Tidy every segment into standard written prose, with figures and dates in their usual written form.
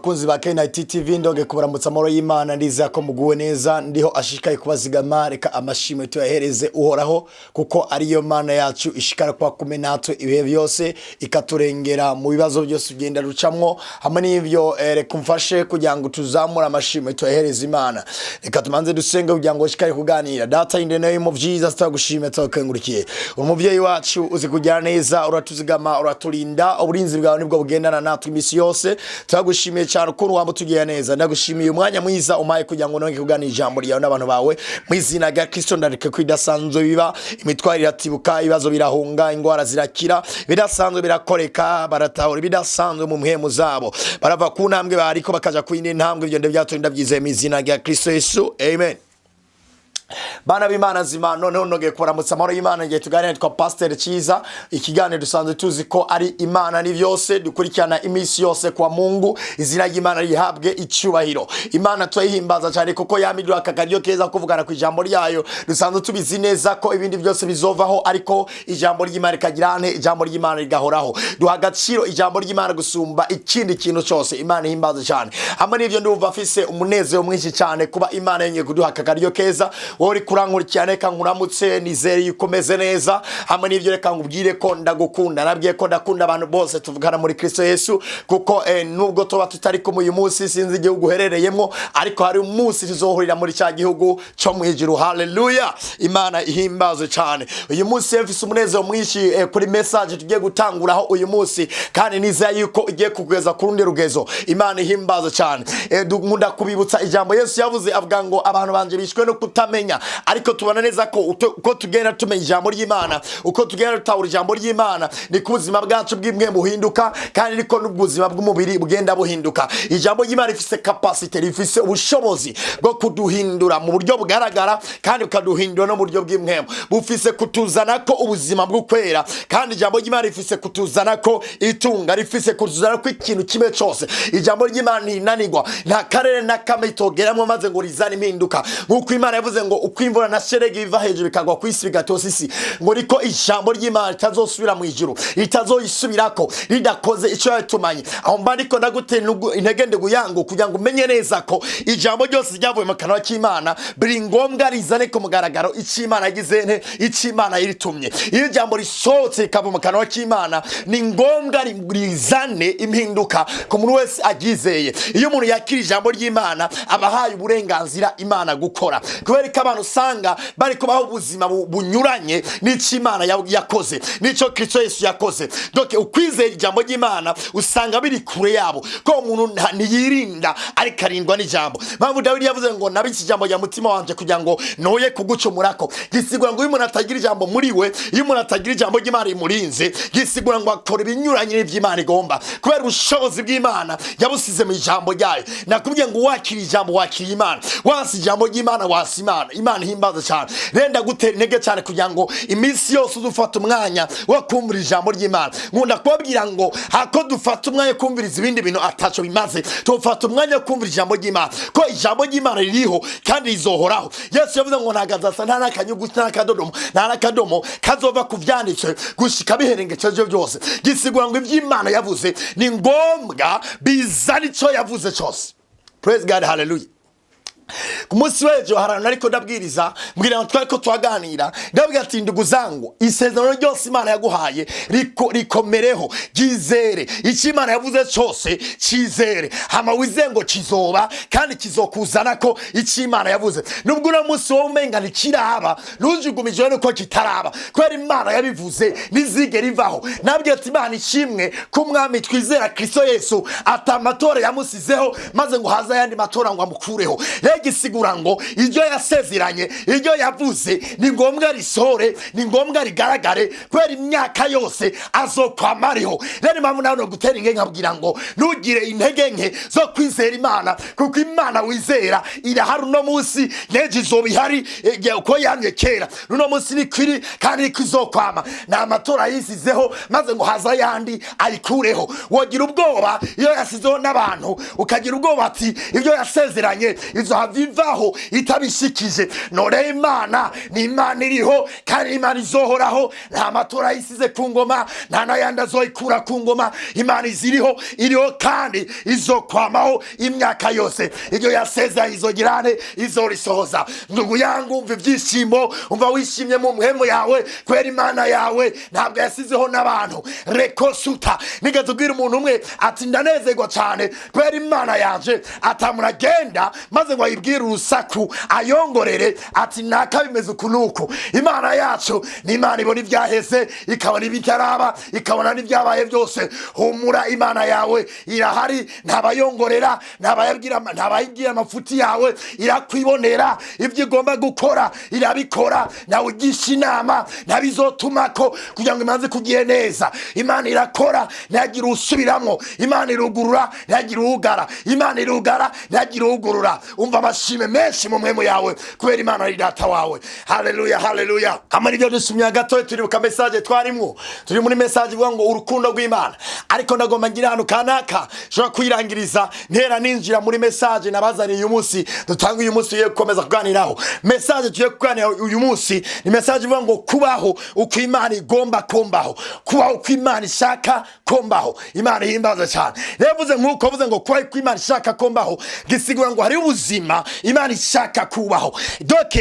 Bakunzi ba KNT TV, ndonge kubaramutsa amahoro y'Imana. Ndizera ko muguwe neza. Ndiho ashishikaye kubazigama. Reka amashimwe tuyahereze Uhoraho, kuko ariyo Mana yacu ishikara kuba kumwe natwe ibihe byose, ikaturengera mu bibazo byose ugenda rucamwo. Hamwe n'ivyo, reka umfashe kugira ngo tuzamure amashimwe tuyahereze Imana. Reka tumanze dusenge kugira ngo ushikare kuganira. Data, in the name of Jesus, turagushimiye, turakengurukiye. Umuvyeyi wacu, uzi kugira neza, uratuzigama, uraturinda. Uburinzi bwawe nibwo bugendana natwe imisi yose. Turagushimiye cyane ukuntu waba utugiye neza. Ndagushimiye umwanya mwiza umpaye kugira ngo nongere kuganira ijambo ryawe n'abantu bawe. Mu izina rya Kristo, ndareke ko idasanzwe biba, imitwaro iratibuka, ibibazo birahunga, ingwara zirakira, ibidasanzwe birakoreka, baratahura ibidasanzwe mu mpwemu zabo, barava ku ntambwe bariko bakaja ku yindi ntambwe. Ibyo ndabyatura, ndabyizeye mu izina rya Kristo Yesu, amen. Bana b'Imana nzima, noneho nongeye kubaramutsa amahoro y'Imana. Igihe tuganira twa Pasiteri Cyiza, ikiganiro dusanzwe tuzi ko ari Imana ni byose, dukurikirana iminsi yose kwa Mungu. Izina ry'Imana rihabwe icyubahiro. Imana turayihimbaza cyane kuko yamidura aka karyo keza kuvugana ku ijambo ryayo. Dusanzwe tubizi neza ko ibindi byose bizovaho, ariko ijambo ry'Imana rikagira ane? Ijambo ry'Imana rigahoraho. Duha agaciro ijambo ry'Imana gusumba ikindi kintu cyose. Imana ihimbaza cyane. Hamwe n'ibyo, ndumva afise umunezero mwinshi cyane kuba Imana yongeye kuduha aka karyo keza. Wowe uri kurankurikirana, reka nkuramutse, nizere yuko umeze neza. Hamwe n'ibyo, reka nkubwire ko ndagukunda. Nabwiye ko ndakunda abantu bose tuvugana muri Kristo Yesu, kuko nubwo tuba tutari kumwe uyu munsi, sinzi igihugu uherereyemo, ariko hari umunsi tuzohurira muri cya gihugu cyo mu ijuru. Haleluya, Imana ihimbazwe cyane. Uyu munsi mfise umunezero mwinshi kuri message tugiye gutanguraho uyu munsi, kandi nizeye yuko igiye kugeza ku rundi rugezo. Imana ihimbazwe cyane. Nkunda kubibutsa ijambo Yesu yavuze, avuga ngo abantu banje bishwe no kutamenya. Ariko tubona neza ko uko tugenda tumenya ijambo ry'Imana, uko tugenda dutahura ijambo ry'Imana, niko ubuzima bwacu bw'imwe buhinduka, kandi niko n'ubuzima bw'umubiri bugenda buhinduka. Ijambo ry'Imana rifise capacité, rifise ubushobozi bwo kuduhindura mu buryo bugaragara, kandi bukaduhindura no mu buryo bw'impwemu. Bufise kutuzana ko ubuzima bw'ukwera, kandi ijambo ry'Imana rifise kutuzana ko itunga, rifise kutuzana ko ikintu kimwe cyose. Ijambo ry'Imana ntinanirwa, nta karere na kamwe itogeramo maze ngo rizane impinduka. Nk'uko Imana yavuze ngo uko imvura na sheregi biva hejuru bikagwa ku isi bigatosa isi, ngo niko ijambo ry'Imana ritazosubira mu ijuru, ritazoyisubirako ridakoze icyo yatumanye. Aho mba ndiko ndagutera intege ndiguyangu kugira ngo umenye neza ko ijambo ryose ryavuye mu kanwa k'Imana biri ngombwa rizane ku mugaragaro icyo Imana yagize nte, icyo Imana yiritumye. Iyo ijambo risohotse rikava mu kanwa k'Imana, ni ngombwa rizane impinduka ku muntu wese aryizeye. Iyo umuntu yakira ijambo ry'Imana, aba ahaye uburenganzira Imana gukora. Kubera ko abantu usanga bari kubaho ubuzima bunyuranye n'icyo Imana yakoze, n'icyo Kristo Yesu yakoze. Donc ukwizera ijambo ry'Imana usanga biri kure yabo, ko umuntu ntiyirinda ariko arindwa n'ijambo. Mpamvu Dawidi yavuze ngo nabitse ijambo rya mutima wanje kugira ngo noye kugucumurako. Gisigura ngo iyo umuntu atagira ijambo muri we, iyo umuntu atagira ijambo ry'Imana rimurinze, gisigura ngo akora ibinyuranye n'iby'Imana igomba, kubera ubushobozi bw'Imana yabusize mu ijambo ryayo. Nakubwiye ngo wakira ijambo wakira Imana, wasi ijambo ry'Imana wasi Imana. Imana ihimbaza cyane. Rero ndagutera intege cyane kugira ngo iminsi yose uze ufata umwanya wo kumvira ijambo ry'Imana. Nkunda kubabwira ngo hako dufata umwanya wo kumviriza ibindi bintu ataco bimaze, tufata umwanya wo kumvira ijambo ry'Imana, ko ijambo ry'Imana ririho kandi rizohoraho. Yesu yavuze ngo ntagazasa nta n'akanyuguti, nta n'akadomo, nta n'akadomo kazova ku vyanditswe gushika biherengekeje byose. Gisigura ngo ivy'Imana yavuze ni ngombwa bizana ico yavuze cyose. Praise God, hallelujah. Ku munsi w'ejo hari ahantu ariko ndabwiriza, mbwira ngo twari ko turaganira, ndabwira ati ndugu zangu, isezerano ryose Imana yaguhaye rikomereho, ryizere. Icyo Imana yavuze cyose cyizere, hama wizere ngo kizoba kandi kizokuzana ko icyo Imana yavuze. Nubwo uno munsi wowe umenga ntikiraba, ntujugumijwe nuko kitaraba, kubera Imana yabivuze ntizigera ivaho. Nabwiye ati Imana ishimwe ko Umwami twizera Kristo Yesu ata amatora yamusizeho maze ngo haze ayandi matora ngo amukureho. Rero gisigura ngo ibyo yasezeranye, ibyo yavuze, ni ngombwa risohore, ni ngombwa rigaragare, kubera imyaka yose azokwama ariho. Rero impamvu nawe no gutera intege nkabwira ngo ntugire intege nke zo kwizera Imana, kuko Imana wizera irahari uno munsi, n'ejo izoba ihari. Uko yamye kera, uno munsi niko iri kandi niko izokwama. Ni amatora yisizeho maze ngo haza ayandi ayikureho? Wogira ubwoba iyo yasizeho n'abantu, ukagira ubwoba ati ibyo yasezeranye izohava ivaho. ivaho itabishikije. None Imana ni Imana iriho kandi Imana izohoraho. Nta matora yisize ku ngoma, nta n'ayandi azoyikura ku ngoma. Imana iziriho, iriho kandi izokwamaho imyaka yose. Ibyo yasezeranye izogirane, izorisohoza. Ndugu yangu, umva ibyishimo, umva wishimye mu mpemu yawe kubera Imana yawe ntabwo yasizeho n'abantu. Rekosuta nigeze ubwira umuntu umwe ati: "Ndanezerwa cyane kubera Imana yanje atamuntu agenda maze ngo ayibwire urusaku, ayongorere ati naka bimeze uku nuku." Imana yacu ni Imana ibona ibyaheze, ikabona ibitaraba, ikabona n'ibyabaye byose. Humura, Imana yawe irahari. Ntabayongorera, ntabayabwira, ntabayibwira amafuti yawe. Irakwibonera. Ibyo igomba gukora irabikora. Nawe ugisha inama, ntabizotumako kugira ngo imanze kugiye neza. Imana irakora, ntihagire usubiramwo. Imana irugurura, ntihagire uwugara. Imana irugara, ntihagire uwugurura. Umva amashime menshi mu mpemu yawe kubera Imana ari Data wawe. Haleluya, haleluya. Hamwe n'ibyo dusumya gatoya, turibuka message twarimwo. Turi muri message ivuga ngo urukundo rw'Imana, ariko ndagomba ngira ahantu kanaka nshobora kuyirangiriza, ntera ninjira muri message nabazaniye uyu munsi. Dutanga uyu munsi tugiye gukomeza kuganiraho. Message tugiye kuganira uyu munsi ni message ivuga ngo kubaho uko Imana igomba kumbaho, kubaho uko Imana ishaka kumbaho. Imana ihimbaza cyane. Rero mvuze nk'uko mvuze ngo kubaho uko Imana ishaka kumbaho, gisigura ngo hariho ubuzima Imana ishaka kubaho. Donc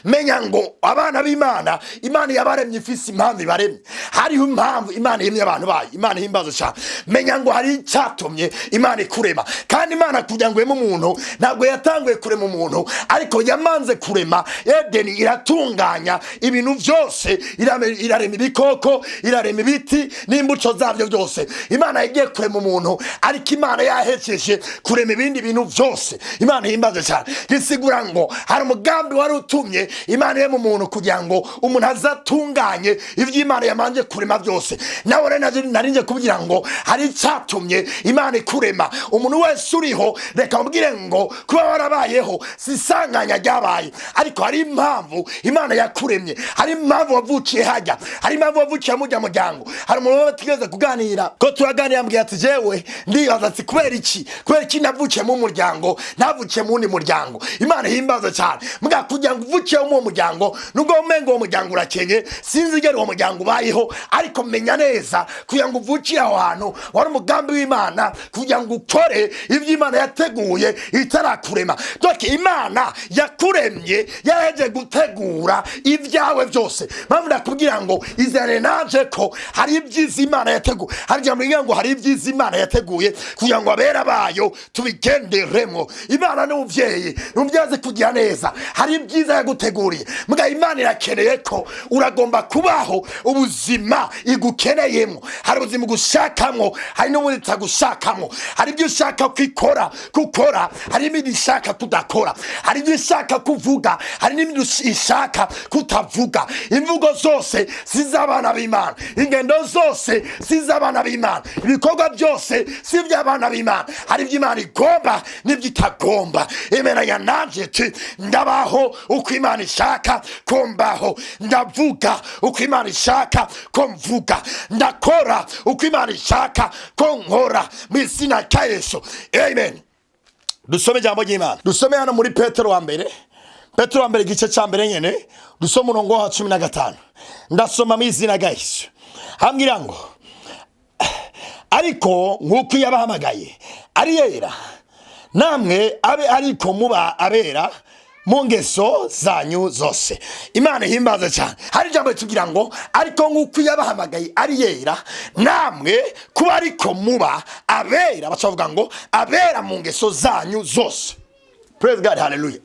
menya ngo abana b'Imana, Imana yabaremye ifise impamvu ibaremye. Hariho impamvu Imana yemye abantu bayo. Imana ihimbaza cyane. Menya ngo hari icyatumye Imana ikurema. Kandi Imana kugira ngo ireme umuntu, ntabwo yatanguye kurema umuntu, ariko yamanze kurema Edeni, iratunganya ibintu byose, irarema ibikoko, irarema ibiti n'imbuto zabyo byose. Imana yagiye kurema umuntu, ariko Imana yahejeje kurema ibindi bintu byose. Imana ihimbaze cyane. Gisigura ngo hari umugambi wari utumye Imana irema umuntu, kugira ngo umuntu azatunganye ibyo Imana yamanje kurema byose. Nawe rero narinje kubwira ngo hari icyatumye Imana ikurema. Umuntu wese uriho, reka mubwire ngo kuba warabayeho si isanganya ryabaye, ariko hari impamvu Imana yakuremye, hari impamvu wavukiye hajya, hari impamvu wavukiye mujya muryango. Hari umuntu waba tugeze kuganira, ko turaganira, ambwira ati: "Jewe ndibaza ati kubera iki navukiye mu muryango, navukiye mu wundi muryango?" Imana ihimbaza cyane. Mbwa kugira ngo uvukiye mu uwo muryango, nubwo umenga uwo muryango urakenye, sinzi igera uwo muryango ubayeho, ariko menya neza, kugira ngo uvukire aho hantu wari umugambi w'Imana, kugira ngo ukore ibyo Imana yateguye itarakurema. Donc Imana yakuremye yaraheje gutegura ibyawe byose. Mpamvu ndakubwira ngo izere nanje ko hari ibyiza Imana yateguye. Hari ijambo rivuga ngo hari ibyiza Imana yateguye kugira ngo abera bayo tubigenderemo. Imana ni umubyeyi, ni umubyeyi azi kugira neza. Hari ibyiza yaguteguriye. Mbwa Imana irakeneye ko uragomba kubaho ubuzima igukeneyemo. Hari ubuzima igushakamo, hari n'ubundi itagushakamo. Hari ibyo ushaka kwikora gukora, hari ibindi ishaka kudakora. Hari ibyo ishaka kuvuga, hari n'ibindi ishaka kutavuga. Imvugo zose si iz'abana b'Imana, ingendo zose si iz'abana b'Imana, ibikorwa byose si iby'abana b'Imana. Hari ibyo Imana igomba n'ibyo itagomba. Emeranya nanje ti: "Ndabaho uko Imana ishaka ko mbaho, ndavuga uko Imana ishaka ko mvuga, ndakora uko Imana ishaka ko nkora", mu izina rya Yesu, amen. Dusome ijambo ry'Imana. Dusome hano muri Petero wa mbere, Petero wa mbere igice cya mbere nyene, dusome umurongo wa 15. Ndasoma mu izina rya Yesu. Hambwira ngo: "Ariko nk'uko yabahamagaye ari yera, namwe abe ariko muba abera mu ngeso zanyu zose." Imana ihimbaza cyane. Hari ijambo ritubwira ngo: "Ariko nk'uko yabahamagaye ari yera, namwe kuba ariko muba abera." Baca bavuga ngo abera mu ngeso zanyu zose. Praise God, hallelujah.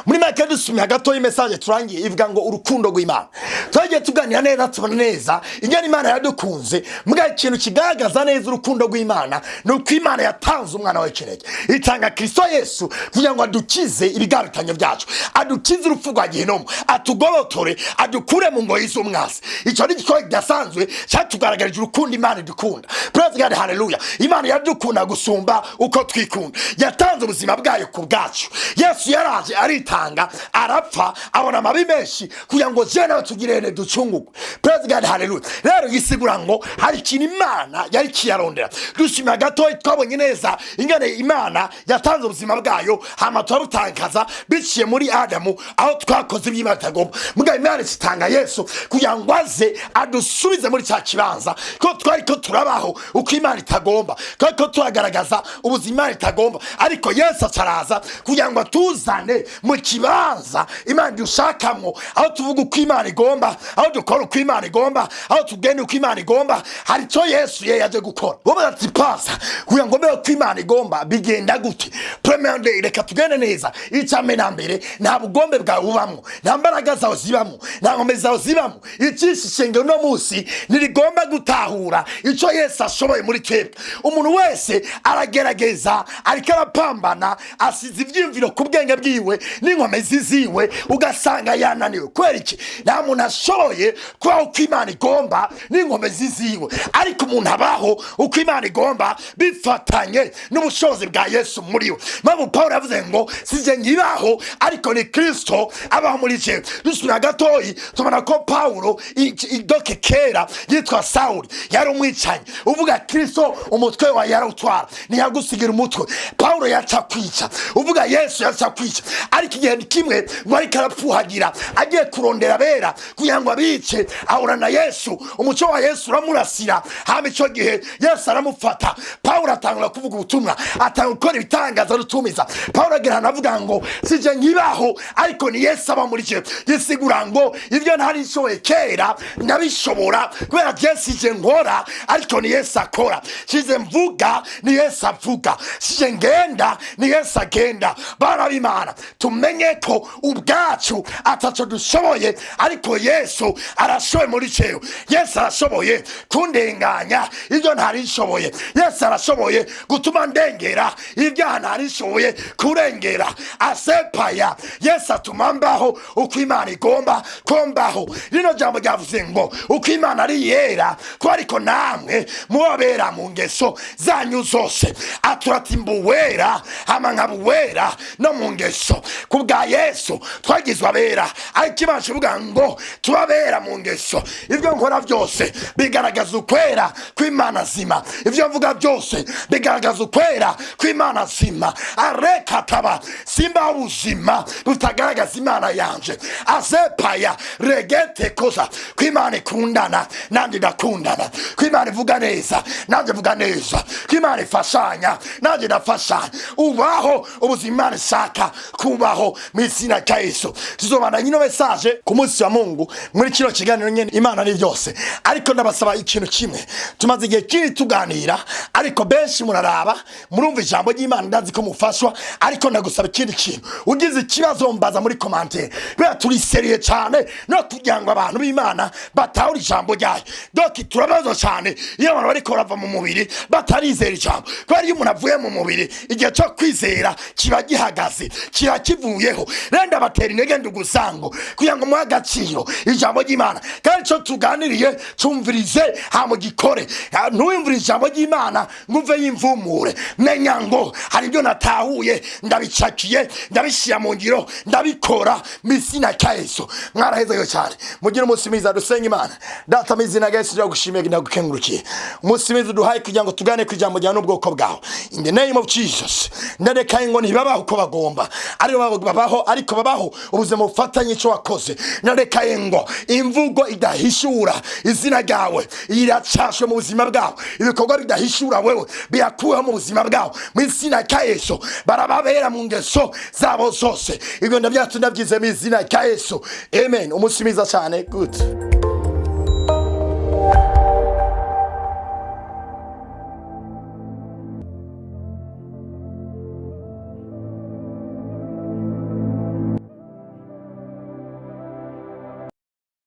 Muri make, dusumye gato message turangiye ivuga ngo urukundo rw'Imana. Twagiye tuganira neza, tubona neza ingene Imana yadukunze. Mbwa ikintu kigaragaza neza urukundo rw'Imana ni uko Imana yatanze umwana w'ikinege, itanga Kristo Yesu kugira ngo adukize ibigabitanyo byacu, adukize urupfu rwa gihenomu, atugobotore, adukure mu ngoyi z'umwasi. Icyo ni igikorwa kidasanzwe cyatugaragarije urukundo Imana idukunda. Praise God, hallelujah. Imana iradukunda gusumba uko twikunda. Yatanze ubuzima bwayo ku bwacu. Yesu yaraje. Yaraje aritanga, arapfa, abona amabi menshi kugira ngo je nawe tugirene ducungurwe. Praise God, hallelujah. Rero gisigura ngo hari ikintu Imana yari kiyarondera. Dushima gatoya, twabonye neza ingene Imana yatanze ubuzima bwayo, hama turabutakaza biciye muri Adamu, aho twakoze iby'Imana itagomba. Mugabo Imana itanga Yesu kugira ngo aze adusubize muri cya kibanza ko twari ko turabaho uko Imana itagomba, twari ko turagaragaza ubuzima Imana itagomba. Ariko Yesu acaraza kugira ngo atuzane mu kibanza Imana idushakamwo, aho tuvuga uko Imana igomba, aho dukora uko Imana igomba, aho tugenda uko Imana igomba. Hari icyo Yesu ye yaje gukora. Wowe ati: "Pasa, kugira ngo mbe uko Imana igomba bigenda gute?" Premièrement, reka tugende neza. Icya mbere na mbere, nta bugombe bwawe bubamwo, nta mbaraga zawe zibamwo, nta nkombe zawe zibamwo. Icisha ishengero uno munsi ntirigomba gutahura icyo Yesu ashoboye muri twebwe. Umuntu wese aragerageza, ariko arapambana, asize ivyiyumviro ku bwenge bwiwe n'inkomezi ziwe, ugasanga yananiwe. Kubera iki? Nta muntu ashoboye kubaho uko Imana igomba n'inkomezi ziwe, ariko umuntu abaho uko Imana igomba bifatanye n'ubushobozi bwa Yesu muri we. Mpamvu Pawulo yavuze ngo: "Sije nkibaho, ariko ni Kristo abaho muri jewe." Dusubira gatoyi, tubona ko Pawulo idoke kera yitwa Sawuli, yari umwicanyi. Uvuga Kristo, umutwe wa yarawutwara, ntiyagusigira umutwe. Pawulo yaca kwica, uvuga Yesu yaca kwica. Ariko igihe kimwe ngo ariko arapfuhagira, agiye kurondera abera kugira ngo abice, ahura na Yesu, umuco wa Yesu uramurasira. Hama ico gihe Yesu aramufata, Pawulo atangura kuvuga ubutumwa, atangura gukora ibitangaza rutumiza. Pawulo agira ahantu avuga ngo: "Sije nkibaho, ariko ni Yesu aba muri jewe." Gisigura ngo ibyo ntari nshoboye kera ndabishobora, kubera je sije nkora, ariko ni Yesu akora. Sije mvuga, ni Yesu avuga. Sije ngenda, ni Yesu agenda. Bana b'Imana, tumenye ko ubwacu ataco dushoboye, ariko Yesu arashoboye muri jewe. Yesu arashoboye kundenganya ibyo ntari nshoboye. Yesu arashoboye gutuma ndengera ibyaha ntari nshoboye kurengera. Asepaya, Yesu atuma mbaho uko Imana igomba ko mbaho. Rino jambo ryavuze ngo uko Imana ari yera, ko ariko namwe mubabera mu ngeso zanyu zose. Aturata mbuwera, hama nkabuwera no mu ngeso. Ku bwa Yesu twagizwe abera, ariko Imana ivuga ngo tubabera mu ngeso. Ibyo nkora byose bigaragaza ukwera kw'Imana zima. Ibyo mvuga byose bigaragaza ukwera kw'Imana zima. Arekataba, simba ubuzima butagaragaza Imana yanje. Azepaya regete koza, kw'Imana ikundana, nanjye ndakundana. Kw'Imana ivuga neza, nanjye mvuga neza. Kw'Imana ifashanya, nanjye ndafashanya. Ubaho ubuzima Imana ishaka kubaho mu izina rya Yesu. Tuzobana ino message ku munsi wa Mungu muri kino kiganiro nyene. Imana ni byose, ariko ndabasaba ikintu kimwe. Tumaze igihe kinini tuganira, ariko benshi muraraba, murumva ijambo ry'Imana, ndazi ko mufashwa, ariko ndagusaba ikindi kintu: ugize ikibazo mbaza muri commentaire, kubera turi sérieux cyane no kugira ngo abantu b'Imana batahura ijambo ryayo. Donc turabazwa cyane iyo abantu bariko barava mu mubiri batarizera ijambo, kubera iyo umuntu avuye mu mubiri, igihe cyo kwizera kiba gihagaze, kiba kivuyeho. Rero ndabatera intege, ndugusango, kugira ngo muhe agaciro ijambo ry'Imana, kandi icyo tuganiriye cumvirize hama ugikore. Ntiwumvire ijambo ry'Imana ngo uve y'imvumure. Menya ngo hari ibyo natahuye, ndabicakiye, ndabishyira mu ngiro, ndabikora mu izina rya Yesu. Mwarahezeyo cyane, mugire umunsi mwiza. Dusenga Imana. Data, mu izina rya Yesu, turagushimiye, ndagukengurukiye umunsi mwiza uduhaye kugira ngo tugane ku ijambo ryawe n'ubwoko bwawe. In the name of Jesus, ndareka ngo ntibabaho uko bagomba, aribo babaho, ariko babaho ubuzima bufatanye icyo wakoze. Ndareka ngo imvugo idahishura izina ryawe iracashwe mu buzima bwawe, ibikorwa bidahishura wewe birakuweho mu buzima bwawe mu izina rya Yesu. Barababera mu ngeso zabo zose. Ibyo ndabyacu ndabyize mu izina rya Yesu, amen. Umunsi mwiza cyane. Good.